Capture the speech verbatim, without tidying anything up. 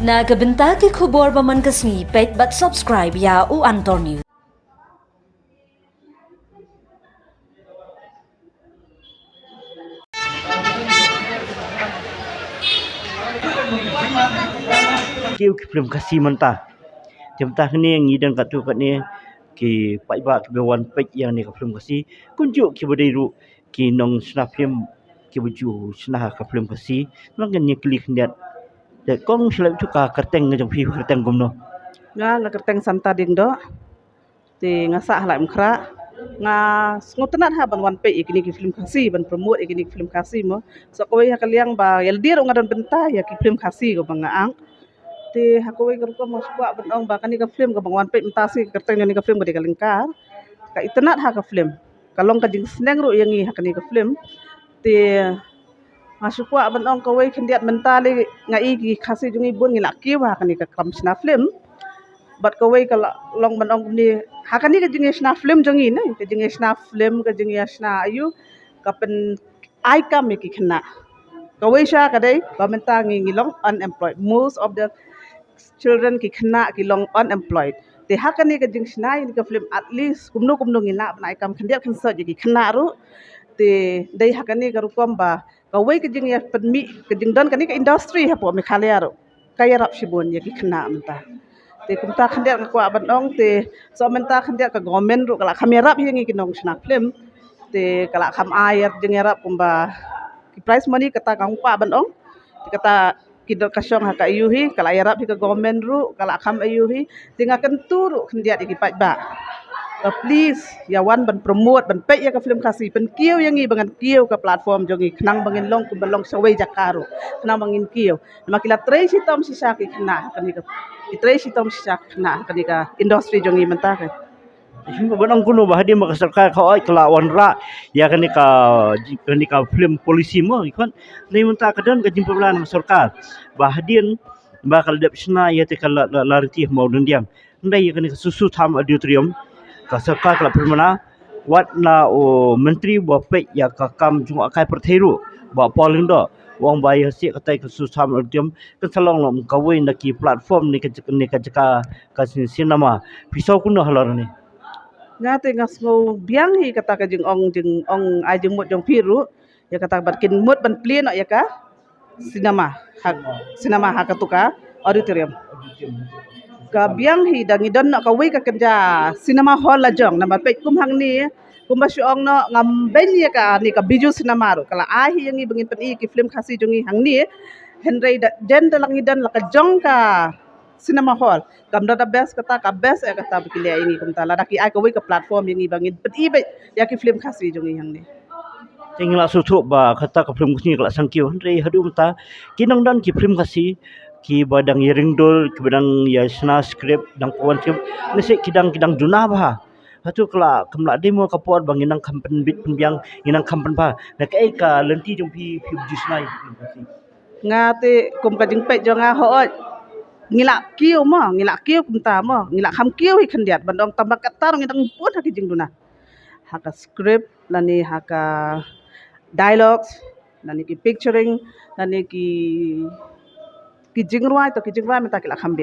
Na ka bynta ki khubor ba man ka sngi, peit bad subscribe ïa U Antor News. Kiew ki film Khasi mynta. Te mynta hangne ngi don katto katne ki paidbah kiba wan peit ïa kane ka film Khasi. Kumjuh kiba dei ruh ki nongshna film kiba ju shna ha ka film Khasi. Ngan ïa kylli khyndiat. Te kong shu leh tu ka kyrteng jong phi, kyrteng kumno? Nga, nga kyrteng Santa Diengdoh. Te nga sah ha Laitumkhrah. Nga sngewtynnat ha ban wan peit ïa kine ki film Khasi, ban promote ïa kine ki film Khasi mo. Sa kawei ha ka liang ba ïa lade ruh nga don bynta ïa ki film Khasi kaba nga act. Te ha kawei ka rukom nga sngewkwah ban ong ba kane ka film kaba nga wan peit mynta shi, ka kyrteng jong kane ka film ka dei Ka Lyngkar. Nga itynnat ha ka film. Ka long ka jingsneng ruh ïa ngi ha kane ka film. Te nga sngewkwah ban ong kawei khyndiat mynta lei nga i ki Khasi jong ngi bun ngi la kiew ha kane ka kam shna film. Bad kawei ka la-, long ban ong kumne, ha kane ka jingïashna film jong ngi ne, ka jingïashna film, ka jingïashna aïu, ka pynai kam ïa ki khynnah. Kawei sha ka dei ba mynta ngi, ngi long unemployed. Most of the children, ki khynnah ki long unemployed. Te ha kane ka jingshna ïa kane ka film, at least kumno kumno ngi lah ban ai kam khyndiat khynsoit ïa ki khynnah ruh. Te dei ha kane ka rukom ba kawei ka jingïapynmih, ka jingdon kane ka industry hapoh Meghalaya ruh ka ïarap shibun ïa ki khynnah mynta. Te kumta khyndiat nga kwah ban ong, te soh mynta khyndiat ka government ruh ka la kham ïarap ïa ngi ki nongshna film. Te ka la kham ai ïa jingïarap kumba ki prize money, kata nga kwah ban ong. Te kata ki don ka shong ha ka aïu hi, ka la ïarap hi ka government ruh, ka la kham aïu hi. Te nga kyntu ruh khyndiat ïa ki paidbah ba please ïa wan ban promote, ban peit ïa ka film Khasi, pynkiew ïa ngi ba ngan kiew ka platform jong ngi, khnang ba ngin long kumba long shawei jaka ruh, khnang ba ngin kiew. Namar ki la trei shitom shisha ki khynnah ha kane ka, ki trei shitom shisha ki khynnah ha kane ka industry jong ngi mynta ka. Shu ban ong kumno ba hadien ba ka sorkar ka hoi ka la wanrah ïa kane ka, kane ka film policy mo, i khon. Hynrei mynta ka don ka jingpynbna na ka sorkar ba hadien ba ka la dep shna ïa te ka la, la, la riti ha Mawdyndiang. Hynrei ïa kane ka Susuthan Auditorium, ka sorkar ka la pynbna, wat na u Myntri ba peit ïa ka kam jngohkai pyrthei ruh, Bah Paul Lyngdoh, u ong ba ïa shi katai ka Susuthan Auditorium kan sa long lem kawei na ki platform ne ka, ne ka jaka ka sin-, cinema. Phi sngew kumno halor ne? Nga te nga sngew biang hi kata ka jingong, jingong ai jingmut jong phi ruh ïa kata, bad kin mut ban plie noh ïa ka cinema ha, cinema ha katu ka auditorium. Ka biang hi da ngi don noh kawei ka kynja cinema hall la jong, namar peit kum hangne, kumba shu ong noh, ngam beiñ ïa kane ka Bijou Cinema ruh, ka la ai hi ïa ngi ba ngin pyni ki film Khasi jong ngi hangne. Hynrei da jan da la ngi don la ka jong ka cinema hall, kam don da best kata, ka best eh kata ba ki leh ïa ngi kumta, lada ki ai kawei ka platform ïa ngi ba ngin pyni beit ïa ki film Khasi jong ngi hangne. Te ngi la sngewthuh ba kata ka film Khasi ka la sangkiew, hynrei haduh mynta ki nang don ki film Khasi kiba dang ïa ring dur, kiba dang ïa shna script, dang pawan script, nasi ki dang, ki dang duna bha. Hato ka la, kam la dei mo ka por ba ngi nang kham pynbit pynbiang, ngi nang kham pynbha? Na kaei ka lynti jong phi, phi ju shna ïa ki film Khasi? Nga te kum ka jingpeit jong nga, hooid, ngi la kiew mo, ngi la kiew kumta mo, ngi la kham kiew hi khyndiat ban ong, tang ba kata ruh ngi dang bun ha ki jingduna ha ka script lane ha ka dialogues lane ki picturing lane ki, ki jingrwai, to ki jingrwai mynta ki la kham biang.